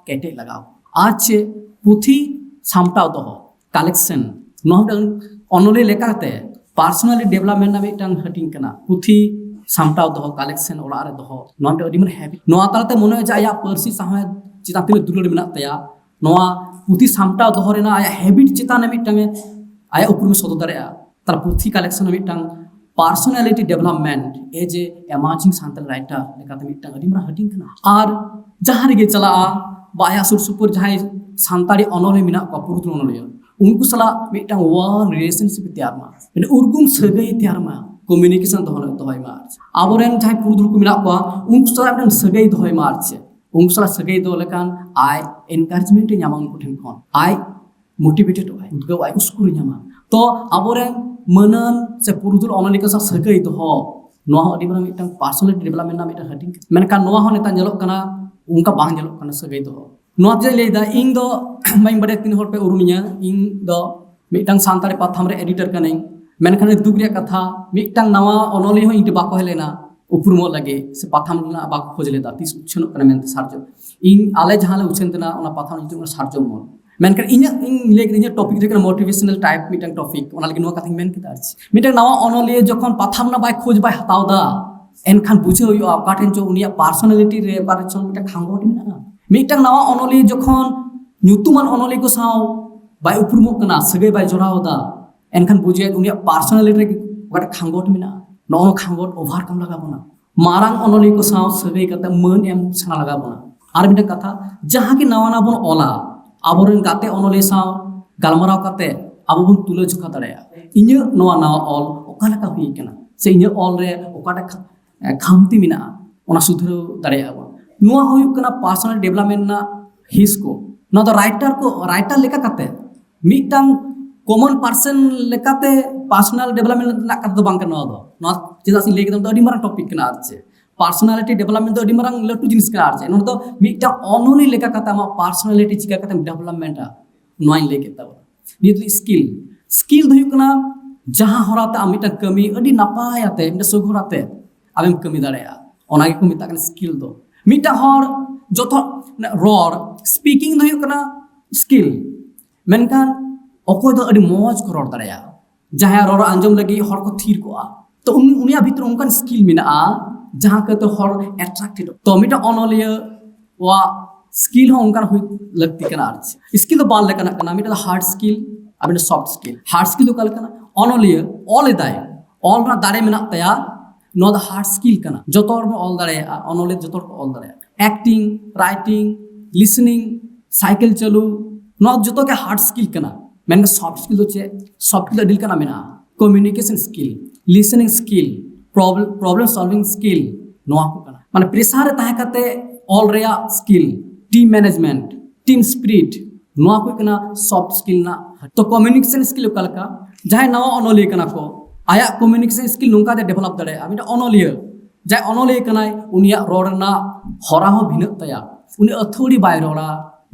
ᱠᱮᱴᱮᱡ ᱞᱟᱜᱟᱣ ᱠᱚᱣᱟ᱾ ᱟᱨ ᱪᱮᱫ, ᱯᱩᱛᱷᱤ ᱥᱟᱢᱴᱟᱣ ᱫᱚᱦᱚ, ᱠᱟᱞᱮᱠᱥᱚᱱ, ᱱᱚᱣᱟ ᱢᱤᱫᱴᱟᱝ ᱚᱱᱚᱞᱤᱭᱟᱹ ᱞᱮᱠᱟᱛᱮ ᱯᱟᱨᱥᱚᱱᱟᱞᱤ ᱰᱮᱵᱷᱞᱚᱯᱢᱮᱱᱴ ᱨᱮᱱᱟᱜ ᱢᱤᱫᱴᱟᱝ ᱦᱟᱹᱴᱤᱧ ᱠᱟᱱᱟ, ᱯᱩᱛᱷᱤ ᱥᱟᱢᱴᱟᱣ ᱫᱚᱦᱚ, ᱠᱟᱞᱮᱠᱥᱚᱱ ᱚᱲᱟᱜ ᱨᱮ ᱫᱚᱦᱚ᱾ ᱱᱚᱣᱟ ᱢᱤᱫᱴᱟᱝ ᱟᱹᱰᱤ ᱢᱟᱨᱟᱝ ᱦᱮᱵᱤᱴ᱾ ᱱᱚᱣᱟ ᱛᱟᱞᱟᱛᱮ ᱢᱚᱱᱮ ᱦᱩᱭᱩᱜᱼᱟ ᱡᱮ ᱟᱭᱟᱜ ᱯᱟᱹᱨᱥᱤ ᱥᱟᱶᱦᱮᱫ ᱪᱮᱛᱟᱱ ᱛᱤᱱᱟᱹᱜ ᱫᱩᱞᱟᱹᱲ ᱢᱮᱱᱟᱜ ᱛᱟᱭᱟ, ᱱᱚᱣᱟ ᱯᱩᱛᱷᱤ ᱥᱟᱢᱴᱟᱣ ᱫᱚᱦᱚ ᱨᱮᱱᱟᱜ ᱟᱭᱟᱜ ᱦᱮᱵᱤᱴ ᱪᱮᱛᱟᱱ ᱨᱮ ᱢᱤᱫᱴᱟᱝ ᱮ, ᱟᱭᱟᱜ ᱩᱯᱨᱩᱢ ᱮ ᱥᱚᱫᱚᱨ ᱫᱟᱲᱮᱭᱟᱜᱼᱟ᱾ ᱛᱟᱦᱞᱮ ᱯᱩᱛᱷᱤ ᱠᱟᱞᱮᱠᱥᱚᱱ ᱦᱚᱸ ᱢᱤᱫᱴᱟᱝ ᱯᱟᱨᱥᱚᱱᱟᱞᱤᱴᱤ ᱰᱮᱵᱷᱞᱚᱯᱢᱮᱱᱴ ᱮᱡ ᱮ ᱮᱢᱟᱨᱡᱤᱝ ᱥᱟᱱᱛᱟᱲ ᱨᱟᱭᱴᱟᱨ ᱞᱮᱠᱟᱛᱮ ᱢᱤᱫᱴᱟᱝ ᱟᱹᱰᱤ ᱢᱟᱨᱟᱝ ᱦᱟᱹᱴᱤᱧ ᱠᱟᱱᱟ᱾ ᱟᱨ ᱡᱟᱦᱟᱸ ᱨᱮᱜᱮ ᱪᱟᱞᱟᱜᱼᱟ, ᱵᱟ ᱟᱭᱟᱜ ᱥᱩᱨ ᱥᱩᱯᱩᱨ ᱡᱟᱦᱟᱸᱭ ᱥᱟᱱᱛᱟᱲᱤ ᱚᱱᱚᱞᱤᱭᱟᱹ ᱢᱮᱱᱟᱜ ᱠᱚᱣᱟ, ᱯᱩᱨᱩᱫᱷᱩᱞ ᱚᱱᱚᱞᱤᱭᱟᱹ, ᱩᱱᱠᱩ ᱥᱟᱞᱟᱜ ᱢᱤᱫᱴᱟᱝ ᱣᱟᱨᱢ ᱨᱤᱞᱮᱥᱚᱱᱥᱤᱯ ᱛᱮᱭᱟᱨ ᱢᱟ, ᱢᱤᱫᱴᱟᱝ ᱩᱨᱜᱩᱢ ᱥᱟᱹᱜᱟᱹᱭ ᱛᱮᱭᱟᱨ ᱢᱟ, ᱠᱚᱢᱤᱭᱩᱱᱤᱠᱮᱥᱚᱱ ᱫᱚᱦᱚ, ᱫᱚᱦᱚᱭ ᱢᱟ᱾ ᱟᱵᱚᱨᱮᱱ ᱡᱟᱦᱟᱸᱭ ᱯᱩᱨᱩᱫᱷᱩᱞ ᱠᱚ ᱢᱮᱱᱟᱜ ᱠᱚᱣᱟ, ᱩᱱᱠᱩ ᱥᱟᱞᱟᱜ ᱢᱤᱫᱴᱟᱝ ᱥᱟᱹᱜᱟᱹᱭ ᱫᱚᱦᱚᱭ ᱢᱟ᱾ ᱟᱨ ᱪᱮᱫ, ᱩᱱᱠᱩ ᱥᱟᱞᱟᱜ ᱥᱟᱹᱜᱟᱹᱭ ᱫᱚᱦᱚ ᱞᱮᱠᱷᱟᱱ ᱟᱡ ᱮᱱᱠᱟᱨᱮᱡᱽᱢᱮᱱᱴ ᱮ ᱧᱟᱢᱟ ᱩᱱᱠᱩ ᱴᱷᱮᱱ ᱠᱷᱚᱱ, ᱟᱡ ᱢᱳᱴᱤᱵᱷᱮᱴᱮᱰᱚᱜ ᱟᱭ, ᱩᱫᱽᱜᱟᱹᱣ ᱟᱭ, ᱩᱥᱠᱩᱨ ᱮ ᱧᱟᱢᱟ᱾ ᱛᱚ ᱟᱵᱚᱨᱮᱱ ᱢᱟᱹᱱᱟᱱ ᱥᱮ ᱯᱩᱨᱩᱫᱷᱩᱞ ᱚᱱᱚᱞᱤᱭᱟᱹ ᱠᱚ ᱥᱟᱶ ᱥᱟᱹᱜᱟᱹᱭ ᱫᱚᱦᱚ, ᱱᱚᱣᱟ ᱦᱚᱸ ᱟᱹᱰᱤ ᱢᱟᱨᱟᱝ ᱢᱤᱫᱴᱟᱝ ᱯᱟᱨᱥᱚᱱᱟᱞᱤᱴᱤ ᱰᱮᱵᱷᱞᱚᱯᱢᱮᱱᱴ ᱨᱮᱱᱟᱜ ᱢᱤᱫᱴᱟᱝ ᱦᱟᱹᱴᱤᱧ ᱠᱟᱱᱟ᱾ ᱢᱮᱱᱠᱷᱟᱱ ᱱᱚᱣᱟ ᱦᱚᱸ ᱱᱮᱛᱟᱨ ᱧᱮᱞᱚᱜ ᱠᱟᱱᱟ, ᱚᱱᱠᱟ ᱵᱟᱝ ᱧᱮᱞᱚᱜ ᱠᱟᱱᱟ ᱥᱟᱹᱜᱟᱹᱭ ᱫᱚᱦᱚ᱾ ᱱᱚᱣᱟ ᱛᱮᱧ ᱞᱟᱹᱭᱫᱟ, ᱤᱧ ᱫᱚ ᱵᱟᱹᱧ ᱵᱟᱰᱟᱭᱟ ᱛᱤᱱᱟᱹᱜ ᱦᱚᱲ ᱯᱮ ᱩᱨᱩᱢᱤᱧᱟ, ᱤᱧ ᱫᱚ ᱢᱤᱫᱴᱟᱝ ᱥᱟᱱᱛᱟᱲᱤ ᱯᱟᱛᱷᱟᱢ ᱨᱮ ᱮᱰᱤᱴᱚᱨ ᱠᱟᱹᱱᱟᱹᱧ᱾ ᱢᱮᱱᱠᱷᱟᱱ ᱟᱹᱰᱤ ᱫᱩᱠ ᱨᱮᱭᱟᱜ ᱠᱟᱛᱷᱟ, ᱢᱤᱫᱴᱟᱝ ᱱᱟᱣᱟ ᱚᱱᱚᱞᱤᱭᱟᱹ ᱦᱚᱸ ᱤᱧ ᱴᱷᱮᱱ ᱵᱟᱠᱚ ᱦᱮᱡ ᱞᱮᱱᱟ ᱩᱯᱨᱩᱢᱚᱜ ᱞᱟᱹᱜᱤᱫ, ᱥᱮ ᱯᱟᱛᱷᱟᱢ ᱨᱮᱱᱟᱜ ᱵᱟᱠᱚ ᱠᱷᱚᱡᱽ ᱞᱮᱫᱟ ᱛᱤᱥ ᱩᱪᱷᱟᱹᱱᱚᱜ ᱠᱟᱱᱟ ᱢᱮᱱᱛᱮ ᱥᱟᱨᱡᱚᱢ᱾ ᱤᱧ, ᱟᱞᱮ ᱡᱟᱦᱟᱸ ᱞᱮ ᱩᱪᱷᱟᱹᱱ ᱛᱟᱦᱮᱱᱟ, ᱚᱱᱟ ᱯᱟᱛᱷᱟᱢ ᱧᱩᱛᱩᱢ ᱠᱟᱱᱟ ᱥᱟᱨᱡᱚᱢ ᱢᱚᱱ᱾ ᱢᱮᱱᱠᱷᱟᱱ ᱤᱧᱟᱹᱜ, ᱤᱧ ᱞᱟᱹᱭ ᱠᱮᱫᱟ, ᱤᱧᱟᱹᱜ ᱴᱚᱯᱤᱠ ᱫᱚ ᱦᱩᱭᱩᱜ ᱠᱟᱱᱟ ᱢᱳᱴᱤᱵᱷᱮᱥᱚᱱᱟᱞ ᱴᱟᱭᱤᱯ ᱢᱤᱫᱴᱟᱝ ᱴᱚᱯᱤᱠ, ᱚᱱᱟ ᱞᱟᱹᱜᱤᱫ ᱱᱚᱣᱟ ᱠᱟᱛᱷᱟᱧ ᱢᱮᱱ ᱠᱮᱫᱟ᱾ ᱟᱨ ᱪᱮᱫ, ᱢᱤᱫᱴᱟᱝ ᱱᱟᱣᱟ ᱚᱱᱚᱞᱤᱭᱟᱹ ᱡᱚᱠᱷᱚᱱ ᱯᱟᱛᱷᱟᱢ ᱨᱮᱱᱟᱜ ᱵᱟᱭ ᱠᱷᱚᱡᱽ, ᱵᱟᱭ ᱦᱟᱛᱟᱣ ᱮᱫᱟ, ᱮᱱᱠᱷᱟᱱ ᱵᱩᱡᱷᱟᱹᱣ ᱦᱩᱭᱩᱜᱼᱟ ᱚᱠᱟ ᱴᱷᱮᱱ ᱪᱚ ᱩᱱᱤᱭᱟᱜ ᱯᱟᱨᱥᱚᱱᱟᱞᱤᱴᱤ ᱨᱮ ᱚᱠᱟ ᱨᱮ ᱪᱚ ᱢᱤᱫᱴᱟᱝ ᱠᱷᱟᱸᱜᱚᱴ ᱢᱮᱱᱟᱜᱼᱟ᱾ ᱢᱤᱫᱴᱟᱝ ᱱᱟᱣᱟ ᱚᱱᱚᱞᱤᱭᱟᱹ ᱡᱚᱠᱷᱚᱱ ᱧᱩᱛᱩᱢᱟᱱ ᱚᱱᱚᱞᱤᱭᱟᱹ ᱠᱚ ᱥᱟᱶ ᱵᱟᱭ ᱩᱯᱨᱩᱢᱚᱜ ᱠᱟᱱᱟ, ᱥᱟᱹᱜᱟᱹᱭ ᱵᱟᱭ ᱡᱚᱲᱟᱣ ᱮᱫᱟ, ᱮᱱᱠᱷᱟᱱ ᱵᱩᱡᱷᱟᱹᱣ ᱩᱱᱤᱭᱟᱜ ᱯᱟᱨᱥᱚᱱᱟᱞᱤᱴᱤ ᱨᱮ ᱚᱠᱟᱴᱟᱜ ᱠᱷᱟᱸᱜᱚᱴ ᱢᱮᱱᱟᱜᱼᱟ᱾ ᱱᱚᱜᱼᱚ ᱱᱚᱣᱟ ᱠᱷᱟᱸᱜᱚᱴ overcome ᱞᱟᱜᱟᱣ ᱵᱚᱱᱟ᱾ ᱢᱟᱨᱟᱝ ᱚᱱᱚᱞᱤᱭᱟᱹ ᱠᱚ ᱥᱟᱶ ᱥᱟᱹᱜᱟᱹᱭ ᱠᱟᱛᱮ ᱢᱟᱹᱱ ᱮᱢ ᱥᱮᱬᱟ ᱞᱟᱜᱟᱣ ᱵᱚᱱᱟ᱾ ᱟᱨ ᱢᱤᱫᱴᱟᱝ ᱠᱟᱛᱷᱟ, ᱡᱟᱦᱟᱸ ᱜᱮ ᱱᱟᱣᱟ ᱱᱟᱣᱟ ᱵᱚᱱ ᱚᱞᱟ, ᱟᱵᱚᱨᱮᱱ ᱜᱟᱛᱮ ᱚᱱᱚᱞᱤᱭᱟᱹ ᱥᱟᱶ ᱜᱟᱞᱢᱟᱨᱟᱣ ᱠᱟᱛᱮ ᱟᱵᱚ ᱵᱚᱱ ᱛᱩᱞᱟᱹ ᱡᱚᱠᱷᱟ ᱫᱟᱲᱮᱭᱟᱜᱼᱟ, ᱤᱧᱟᱹᱜ ᱱᱚᱣᱟ ᱱᱟᱣᱟ ᱚᱞ ᱚᱠᱟ ᱞᱮᱠᱟ ᱦᱩᱭ ᱠᱟᱱᱟ, ᱥᱮ ᱤᱧᱟᱹᱜ ᱚᱞ ᱨᱮ ᱚᱠᱟᱴᱟᱜ ᱠᱷᱟ-, ᱮ, ᱠᱷᱟᱢᱛᱤ ᱢᱮᱱᱟᱜᱼᱟ, ᱚᱱᱟ ᱥᱩᱫᱷᱨᱟᱹᱣ ᱫᱟᱲᱮᱭᱟᱜᱼᱟ ᱵᱚᱱ᱾ ᱱᱚᱣᱟ ᱦᱩᱭᱩᱜ ᱠᱟᱱᱟ personal development ᱨᱮᱱᱟᱜ ᱦᱤᱸᱥ ᱠᱚ᱾ ᱱᱚᱣᱟ ᱫᱚ writer ᱠᱚ, writer ᱞᱮᱠᱟ ᱠᱟᱛᱮ ᱢᱤᱫᱴᱟᱝ common person ᱞᱮᱠᱟᱛᱮ personal development ᱨᱮᱱᱟᱜ ᱠᱟᱛᱷᱟ ᱫᱚ ᱵᱟᱝ ᱠᱟᱱᱟ᱾ ᱱᱚᱣᱟ ᱫᱚ, ᱱᱚᱣᱟ ᱪᱮᱫᱟᱜ ᱥᱮ ᱞᱟᱹᱭ ᱠᱮᱫᱟ, ᱱᱚᱣᱟ ᱫᱚ ᱟᱹᱰᱤ ᱢᱟᱨᱟᱝ topic ᱠᱟᱱᱟ᱾ ᱟᱨ ᱪᱮᱫ, personality development ᱫᱚ ᱟᱹᱰᱤ ᱢᱟᱨᱟᱝ ᱞᱟᱹᱴᱩ ᱡᱤᱱᱤᱥ ᱠᱟᱱᱟ᱾ ᱟᱨ ᱪᱮᱫ, ᱱᱚᱣᱟ ᱫᱚ ᱢᱤᱫᱴᱟᱝ ᱚᱱᱚᱞᱤᱭᱟᱹ ᱞᱮᱠᱟ ᱠᱟᱛᱮ ᱟᱢᱟᱜ personality ᱪᱤᱠᱟ ᱠᱟᱛᱮᱢ developmentᱟ, ᱱᱚᱣᱟᱧ ᱞᱟᱹᱭ ᱠᱮᱫ ᱛᱟᱵᱚᱱᱟ᱾ ᱱᱤᱛ ᱥᱠᱤᱞ, ᱥᱠᱤᱞ ᱫᱚ ᱦᱩᱭᱩᱜ ᱠᱟᱱᱟ ᱡᱟᱦᱟᱸ ᱦᱚᱨᱟᱛᱮ ᱟᱢ ᱢᱤᱫᱴᱟᱝ ᱠᱟᱹᱢᱤ ᱟᱹᱰᱤ ᱱᱟᱯᱟᱭ ᱟᱛᱮ, ᱢᱤᱫᱴᱟᱝ ᱥᱩᱜ ᱦᱚᱨᱟᱛᱮ ᱟᱢᱮᱢ ᱠᱟᱹᱢᱤ ᱫᱟᱲᱮᱭᱟᱜᱼᱟ, ᱚᱱᱟ ᱜᱮᱠᱚ ᱢᱮᱛᱟᱜ ᱠᱟᱱᱟ ᱥᱠᱤᱞ ᱫᱚ᱾ ᱢᱤᱫᱴᱟᱝ ᱦᱚᱲ ᱡᱚᱛᱚ ᱨᱚᱲ, speaking ᱫᱚ ᱦᱩᱭᱩᱜ ᱠᱟᱱᱟ ᱥᱠᱤᱞ, ᱢᱮᱱᱠᱷᱟᱱ ᱚᱠᱚᱭ ᱫᱚ ᱟᱹᱰᱤ ᱢᱚᱡᱽ ᱠᱚ ᱨᱚᱲ ᱫᱟᱲᱮᱭᱟᱜᱼᱟ, ᱡᱟᱦᱟᱸᱭᱟᱜ ᱨᱚᱲ ᱟᱸᱡᱚᱢ ᱞᱟᱹᱜᱤᱫ ᱦᱚᱲ ᱠᱚ ᱛᱷᱤᱨ ᱠᱚᱜᱼᱟ, ᱛᱚ ᱩᱱᱤ, ᱩᱱᱤᱭᱟᱜ ᱵᱷᱤᱛᱨᱤ ᱚᱱᱠᱟᱱ ᱥᱠᱤᱞ ᱢᱮᱱᱟᱜᱼᱟ ᱡᱟᱦᱟᱸ ᱠᱟᱛᱮ ᱦᱚᱲ attracted᱾ ᱛᱚ ᱢᱤᱫᱴᱟᱝ ᱚᱱᱚᱞᱤᱭᱟᱹ ᱣᱟᱜ ᱥᱠᱤᱞ ᱦᱚᱸ ᱚᱱᱠᱟᱱ ᱦᱩᱭ ᱞᱟᱹᱠᱛᱤ ᱠᱟᱱᱟ᱾ ᱟᱨ ᱪᱮᱫ, ᱥᱠᱤᱞ ᱫᱚ ᱵᱟᱨ ᱞᱮᱠᱟᱱᱟᱜ ᱠᱟᱱᱟ, ᱢᱤᱫᱴᱟᱝ ᱫᱚ hard skill ᱟᱨ ᱢᱤᱫᱴᱟᱝ soft skill᱾ Hard skill ᱫᱚ ᱚᱠᱟ ᱞᱮᱠᱟᱱᱟ? ᱚᱱᱚᱞᱤᱭᱟᱹ ᱚᱞ ᱮᱫᱟᱭ, ᱚᱞ ᱨᱮᱱᱟᱜ ᱫᱟᱲᱮ ᱢᱮᱱᱟᱜ ᱛᱟᱭᱟ, ᱱᱚᱣᱟ ᱫᱚ hard skill ᱠᱟᱱᱟ᱾ ᱡᱚᱛᱚ ᱦᱚᱲ ᱵᱚᱱ ᱚᱞ ᱫᱟᱲᱮᱭᱟᱜᱼᱟ, ᱚᱱᱚᱞᱤᱭᱟᱹ ᱡᱚᱛᱚ ᱦᱚᱲ ᱠᱚ ᱚᱞ ᱫᱟᱲᱮᱭᱟᱜᱼᱟ᱾ Acting, writing, listening, cycle ᱪᱟᱹᱞᱩ, ᱱᱚᱣᱟ ᱡᱚᱛᱚ ᱜᱮ hard skill ᱠᱟᱱᱟ᱾ ᱢᱮᱱᱠᱷᱟᱱ soft skill ᱫᱚ ᱪᱮᱫ? Soft skill ᱫᱚ ᱟᱹᱰᱤ ᱞᱮᱠᱟᱱᱟᱜ ᱢᱮᱱᱟᱜᱼᱟ᱾ Communication skill, listening skill, problem, problem solving skill, ᱱᱚᱣᱟ ᱠᱚ ᱠᱟᱱᱟ᱾ ᱢᱟᱱᱮ pressure ᱨᱮ ᱛᱟᱦᱮᱸ ᱠᱟᱛᱮ ᱚᱞ ᱨᱮᱭᱟᱜ skill, team management, team spirit, ᱱᱚᱣᱟ ᱠᱚ ᱠᱟᱱᱟ soft skill ᱨᱮᱱᱟᱜ᱾ ᱛᱚ communication skill ᱚᱠᱟ ᱞᱮᱠᱟ? ᱡᱟᱦᱟᱸᱭ ᱱᱟᱣᱟ ᱚᱱᱚᱞᱤᱭᱟᱹ ᱠᱟᱱᱟ ᱠᱚ, ᱟᱭᱟᱜ communication skill ᱱᱚᱝᱠᱟ ᱛᱮ develop ᱫᱟᱲᱮᱭᱟᱜᱼᱟ᱾ ᱢᱤᱫᱴᱟᱝ ᱚᱱᱚᱞᱤᱭᱟᱹ ᱡᱟᱦᱟᱸᱭ ᱚᱱᱚᱞᱤᱭᱟᱹ ᱠᱟᱱᱟᱭ, ᱩᱱᱤᱭᱟᱜ ᱨᱚᱲ ᱨᱮᱱᱟᱜ ᱦᱚᱨᱟ ᱦᱚᱸ ᱵᱷᱤᱱᱟᱹᱜ ᱛᱟᱭᱟ᱾ ᱩᱱᱤ ᱟᱹᱛᱷᱟᱹᱣᱲᱤ ᱵᱟᱭ ᱨᱚᱲᱟ,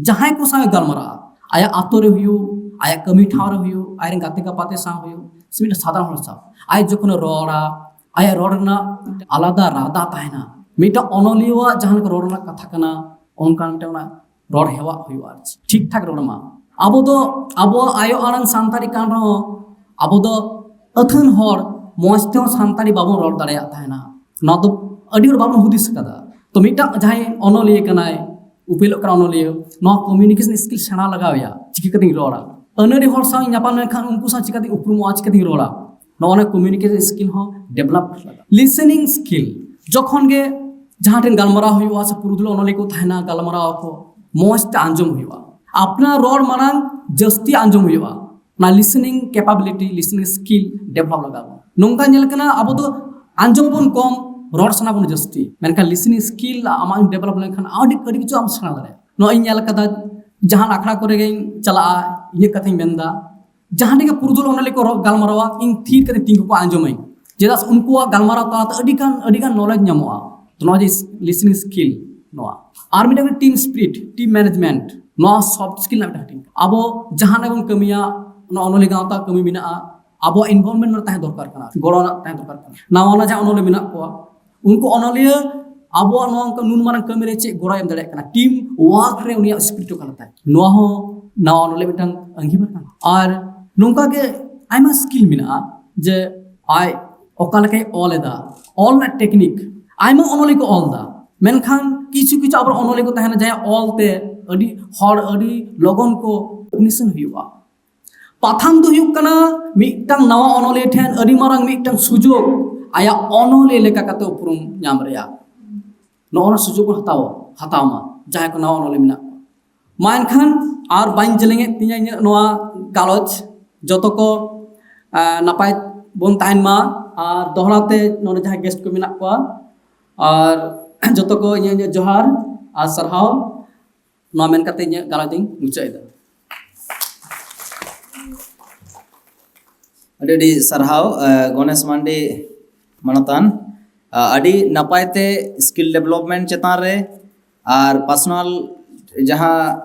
ᱡᱟᱦᱟᱸᱭ ᱠᱚ ᱥᱟᱶ ᱜᱟᱞᱢᱟᱨᱟᱜᱼᱟ, ᱟᱭᱟᱜ ᱟᱛᱳ ᱨᱮ ᱦᱩᱭᱩᱜ, ᱟᱭᱟᱜ ᱠᱟᱹᱢᱤ ᱴᱷᱟᱶ ᱨᱮ ᱦᱩᱭᱩᱜ, ᱟᱡᱨᱮᱱ ᱜᱟᱛᱮ ᱜᱟᱯᱟᱛᱮ ᱥᱟᱶ ᱦᱩᱭᱩᱜ, ᱥᱮ ᱢᱤᱫᱴᱟᱝ ᱥᱟᱫᱷᱟᱨᱚᱱ ᱦᱚᱲ ᱥᱟᱶ, ᱟᱡ ᱡᱚᱠᱷᱚᱱᱮ ᱨᱚᱲᱟ, ᱟᱭᱟᱜ ᱨᱚᱲ ᱨᱮᱱᱟᱜ ᱟᱞᱟᱫᱟ ᱨᱟᱫᱟ ᱛᱟᱦᱮᱱᱟ᱾ ᱢᱤᱫᱴᱟᱝ ᱚᱱᱚᱞᱤᱭᱟᱹᱣᱟᱜ ᱡᱟᱦᱟᱸ ᱞᱮᱠᱟ ᱨᱚᱲ ᱨᱮᱱᱟᱜ ᱠᱟᱛᱷᱟ ᱠᱟᱱᱟ, ᱚᱱᱠᱟᱱ ᱢᱤᱫᱴᱟᱝ ᱚᱱᱟ ᱨᱚᱲ ᱦᱮᱣᱟᱜ ᱦᱩᱭᱩᱜᱼᱟ᱾ ᱟᱨ ᱪᱮᱫ, ᱴᱷᱤᱠ ᱴᱷᱟᱠ ᱨᱚᱲ ᱢᱟ᱾ ᱟᱵᱚ ᱫᱚ ᱟᱵᱚᱣᱟᱜ ᱟᱭᱳ ᱟᱲᱟᱝ ᱥᱟᱱᱛᱟᱲᱤ ᱠᱟᱱ ᱨᱮᱦᱚᱸ, ᱟᱵᱚ ᱫᱚ ᱟᱹᱛᱷᱟᱹᱱ ᱦᱚᱲ ᱢᱚᱸᱡᱽ ᱛᱮᱦᱚᱸ ᱥᱟᱱᱛᱟᱲᱤ ᱵᱟᱵᱚᱱ ᱨᱚᱲ ᱫᱟᱲᱮᱭᱟᱜ ᱛᱟᱦᱮᱱᱟ᱾ ᱱᱚᱣᱟ ᱫᱚ ᱟᱹᱰᱤ ᱦᱚᱲ ᱵᱟᱵᱚᱱ ᱦᱩᱫᱤᱥ ᱟᱠᱟᱫᱟ᱾ ᱛᱚ ᱢᱤᱫᱴᱟᱝ ᱡᱟᱦᱟᱸᱭ ᱚᱱᱚᱞᱤᱭᱟᱹ ᱠᱟᱱᱟᱭ, ᱩᱯᱮᱞᱚᱜ ᱠᱟᱱᱟ ᱚᱱᱚᱞᱤᱭᱟᱹ, ᱱᱚᱣᱟ communication skill ᱥᱮᱬᱟ ᱞᱟᱜᱟᱣ ᱮᱭᱟ᱾ ᱪᱤᱠᱟᱹ ᱠᱟᱛᱮᱧ ᱨᱚᱲᱟ? ᱟᱹᱱᱟᱹᱲᱤ ᱦᱚᱲ ᱥᱟᱶ ᱤᱧ ᱧᱟᱯᱟᱢ ᱞᱮᱱᱠᱷᱟᱱ ᱩᱱᱠᱩ ᱥᱟᱶ ᱪᱤᱠᱟᱹᱛᱮᱧ ᱩᱯᱨᱩᱢᱚᱜᱼᱟ, ᱪᱤᱠᱟᱹᱛᱮᱧ ᱨᱚᱲᱟ? ᱱᱚᱜᱼᱚ ᱱᱟ ᱠᱚᱢᱤᱭᱩᱱᱤᱠᱮᱥᱚᱱ ᱥᱠᱤᱞ ᱦᱚᱸ ᱰᱮᱵᱷᱞᱚᱯ ᱞᱟᱜᱟᱜᱼᱟ᱾ ᱞᱤᱥᱮᱱᱤᱝ ᱥᱠᱤᱞ, ᱡᱚᱠᱷᱚᱱ ᱜᱮ ᱡᱟᱦᱟᱸ ᱴᱷᱮᱱ ᱜᱟᱞᱢᱟᱨᱟᱣ ᱦᱩᱭᱩᱜᱼᱟ ᱥᱮ ᱯᱩᱨᱩᱫᱷᱩᱞ ᱚᱱᱚᱞᱤᱭᱟᱹ ᱠᱚ ᱛᱟᱦᱮᱱᱟ, ᱜᱟᱞᱢᱟᱨᱟᱣ ᱟᱠᱚ, ᱢᱚᱸᱡᱽ ᱛᱮ ᱟᱸᱡᱚᱢ ᱦᱩᱭᱩᱜᱼᱟ᱾ ᱟᱯᱱᱟᱨ ᱨᱚᱲ ᱢᱟᱲᱟᱝ ᱡᱟᱹᱥᱛᱤ ᱟᱸᱡᱚᱢ ᱦᱩᱭᱩᱜᱼᱟ᱾ ᱚᱱᱟ ᱞᱤᱥᱮᱱᱤᱝ ᱠᱮᱯᱟᱵᱤᱞᱤᱴᱤ, ᱞᱤᱥᱮᱱᱤᱝ ᱥᱠᱤᱞ ᱰᱮᱵᱷᱞᱚᱯ ᱞᱟᱜᱟᱜᱼᱟ᱾ ᱱᱚᱝᱠᱟ ᱧᱮᱞ ᱠᱟᱱᱟ, ᱟᱵᱚ ᱫᱚ ᱟᱸᱡᱚᱢ ᱵᱚᱱ ᱠᱚᱢ, ᱨᱚᱲ ᱥᱟᱱᱟ ᱵᱚᱱ ᱡᱟᱹᱥᱛᱤ, ᱢᱮᱱᱠᱷᱟᱱ ᱞᱤᱥᱮᱱᱤᱝ ᱥᱠᱤᱞ ᱟᱢᱟᱜ ᱰᱮᱵᱷᱞᱚᱯ ᱞᱮᱱᱠᱷᱟᱱ ᱟᱹᱰᱤ ᱟᱹᱰᱤ ᱠᱤᱪᱷᱩ ᱟᱢ ᱥᱮᱬᱟ ᱫᱟᱲᱮᱭᱟᱜᱼᱟ᱾ ᱱᱚᱜᱼᱚᱭ ᱤᱧ ᱧᱮᱞ ᱠᱟᱫᱟ, ᱡᱟᱦᱟᱱ ᱟᱠᱷᱲᱟ ᱠᱚᱨᱮ ᱜᱤᱧ ᱪᱟᱞᱟᱜᱼᱟ, ᱤᱧᱟᱹᱜ ᱠᱟᱛᱷᱟᱧ ᱢᱮᱱᱫᱟ, ᱡᱟᱦᱟᱸ ᱴᱷᱮᱱ ᱜᱮ ᱯᱩᱨᱩᱫᱷᱩᱞ ᱚᱱᱚᱞᱤᱭᱟᱹ ᱠᱚ ᱨᱚ- ᱜᱟᱞᱢᱟᱨᱟᱣᱟ, ᱤᱧ ᱛᱷᱤᱨ ᱠᱟᱛᱮ ᱛᱤᱸᱜᱩ ᱠᱚᱜᱼᱟ, ᱟᱸᱡᱚᱢᱟᱹᱧ᱾ ᱪᱮᱫᱟᱜ ᱥᱮ ᱩᱱᱠᱩᱣᱟᱜ ᱜᱟᱞᱢᱟᱨᱟᱣ ᱛᱟᱞᱟᱛᱮ ᱟᱹᱰᱤ ᱜᱟᱱ ᱟᱹᱰᱤ ᱜᱟᱱ ᱱᱚᱞᱮᱡᱽ ᱧᱟᱢᱚᱜᱼᱟ᱾ ᱛᱚ ᱱᱚᱣᱟ ᱡᱮ ᱞᱤᱥᱱᱤᱝ ᱥᱠᱤᱞ, ᱱᱚᱣᱟ ᱟᱨ ᱢᱤᱫᱴᱟᱝ ᱴᱤᱢ ᱥᱯᱤᱨᱤᱴ, ᱴᱤᱢ ᱢᱮᱱᱮᱡᱽᱢᱮᱱᱴ, ᱱᱚᱣᱟ ᱥᱚᱯᱷᱴ ᱥᱠᱤᱞ ᱨᱮᱱᱟᱜ ᱢᱤᱫᱴᱟᱝ ᱴᱤᱢ᱾ ᱟᱵᱚ ᱡᱟᱦᱟᱱᱟᱜ ᱵᱚᱱ ᱠᱟᱹᱢᱤᱭᱟ, ᱚᱱᱟ ᱚᱱᱚᱞᱤᱭᱟᱹ ᱜᱟᱶᱛᱟ ᱠᱟᱹᱢᱤ ᱢᱮᱱᱟᱜᱼᱟ, ᱟᱵᱚᱣᱟᱜ ᱤᱱᱵᱷᱚᱞᱵᱷᱢᱮᱱᱴ ᱨᱮ ᱛᱟᱦᱮᱸ ᱫᱚᱨᱠᱟᱨ ᱠᱟᱱᱟ, ᱜᱚᱲᱚ ᱨᱮᱱᱟᱜ ᱛᱟᱦᱮᱸ ᱫᱚᱨᱠᱟᱨ ᱠᱟᱱᱟ᱾ ᱱᱟᱣᱟ ᱱᱟᱣᱟ ᱡᱟᱦᱟᱸ ᱚᱱᱚᱞᱤᱭᱟᱹ ᱢᱮᱱᱟᱜ ᱠᱚᱣᱟ, ᱩᱱᱠᱩ ᱚᱱᱚᱞᱤᱭᱟᱹ ᱟᱵᱚᱣᱟᱜ ᱱᱚᱣᱟ ᱚᱱᱠᱟ ᱱᱩᱱ ᱢᱟᱨᱟᱝ ᱠᱟᱹᱢᱤ ᱨᱮ ᱪᱮᱫ ᱜᱚᱲᱚᱭ ᱮᱢ ᱫᱟᱲᱮᱭᱟᱜ ᱠᱟᱱᱟ, ᱴᱤᱢ ᱣᱟᱨᱠ ᱨᱮ ᱩᱱᱤᱭᱟᱜ ᱥᱯᱤᱨᱤᱴ ᱚᱠᱟ ᱞᱮᱠᱟ, ᱱᱚᱣᱟ ᱦᱚᱸ ᱱᱟᱣᱟ ᱚᱱᱚᱞᱤᱭᱟᱹ ᱢᱤᱫᱴᱟᱝ ᱟᱸᱜᱤᱵᱷᱟᱨ ᱠᱟᱱᱟ᱾ ᱟᱨ ᱱᱚᱝᱠᱟ ᱜᱮ ᱟᱭᱢᱟ ᱥᱠᱤᱞ ᱢᱮᱱᱟᱜᱼᱟ, ᱡᱮ ᱟᱡ ᱚᱠᱟ ᱞᱮᱠᱟᱭ ᱚᱞ ᱮᱫᱟ, ᱚᱞ ᱨᱮᱱᱟᱜ ᱴᱮᱠᱱᱤᱠ᱾ ᱟᱭᱢᱟ ᱚᱱᱚᱞᱤᱭᱟᱹ ᱠᱚ ᱚᱞ ᱮᱫᱟ, ᱢᱮᱱᱠᱷᱟᱱ ᱠᱤᱪᱷᱩ ᱠᱤᱪᱷᱩ ᱟᱵᱚ ᱚᱱᱚᱞᱤᱭᱟᱹ ᱠᱚ ᱛᱟᱦᱮᱱᱟ, ᱡᱟᱦᱟᱸᱭ ᱚᱞ ᱛᱮ ᱟᱹᱰᱤ ᱦᱚᱲ ᱟᱹᱰᱤ ᱞᱚᱜᱚᱱ ᱠᱚ ᱨᱮᱠᱚᱜᱱᱤᱥᱚᱱ ᱦᱩᱭᱩᱜᱼᱟ᱾ ᱯᱟᱛᱷᱟᱢ ᱫᱚ ᱦᱩᱭᱩᱜ ᱠᱟᱱᱟ ᱢᱤᱫᱴᱟᱝ ᱱᱟᱣᱟ ᱚᱱᱚᱞᱤᱭᱟᱹ ᱴᱷᱮᱱ ᱟᱹᱰᱤ ᱢᱟᱨᱟᱝ ᱢᱤᱫᱴᱟᱝ ᱥᱩᱡᱳᱜᱽ, ᱟᱭᱟᱜ ᱚᱱᱚᱞᱤᱭᱟᱹ ᱞᱮᱠᱟ ᱠᱟᱛᱮ ᱩᱯᱨᱩᱢ ᱧᱟᱢ ᱨᱮᱭᱟᱜ᱾ ᱱᱚᱜᱼᱚ ᱱᱟ ᱥᱩᱡᱳᱜᱽ ᱵᱚᱱ ᱦᱟᱛᱟᱣᱟ, ᱦᱟᱛᱟᱣ ᱢᱟ ᱡᱟᱦᱟᱸᱭ ᱠᱚ ᱱᱟᱣᱟ ᱚᱱᱚᱞᱤᱭᱟᱹ ᱢᱮᱱᱟᱜ ᱠᱚᱣᱟ᱾ ᱢᱟ ᱮᱱᱠᱷᱟᱱ ᱟᱨ ᱵᱟᱹᱧ ᱡᱮᱞᱮᱧᱮᱫ ᱛᱤᱧᱟᱹ ᱤᱧᱟᱹᱜ ᱱᱚᱣᱟ ᱜᱟᱞᱚᱪ᱾ ᱡᱚᱛᱚ ᱠᱚ, ᱟᱸ, ᱱᱟᱯᱟᱭ ᱵᱚᱱ ᱛᱟᱦᱮᱱ ᱢᱟ᱾ ᱟᱨ ᱫᱚᱦᱲᱟ ᱛᱮ ᱱᱚᱰᱮ ᱡᱟᱦᱟᱸᱭ ᱜᱮᱥᱴ ᱠᱚ ᱢᱮᱱᱟᱜ ᱠᱚᱣᱟ, ᱟᱨ ᱡᱚᱛᱚ ᱠᱚ ᱤᱧᱟᱹᱜ, ᱤᱧᱟᱹᱜ ᱡᱚᱦᱟᱨ ᱟᱨ ᱥᱟᱨᱦᱟᱣ᱾ ᱱᱚᱣᱟ ᱢᱮᱱ ᱠᱟᱛᱮ ᱤᱧᱟᱹᱜ ᱜᱟᱞᱚᱪ ᱤᱧ ᱢᱩᱪᱟᱹᱫ ᱮᱫᱟ᱾ ᱟᱹᱰᱤ ᱟᱹᱰᱤ ᱥᱟᱨᱦᱟᱣ, ᱟᱸ, ᱜᱚᱱᱮᱥ ᱢᱟᱱᱰᱤ ᱢᱟᱱᱚᱛᱟᱱ᱾ ᱟᱸ, ᱟᱹᱰᱤ ᱱᱟᱯᱟᱭ ᱛᱮ ᱥᱠᱤᱞ ᱰᱮᱵᱷᱞᱚᱯᱢᱮᱱᱴ ᱪᱮᱛᱟᱱ ᱨᱮ ᱟᱨ ᱯᱟᱨᱥᱚᱱᱟᱞ ᱡᱟᱦᱟᱸ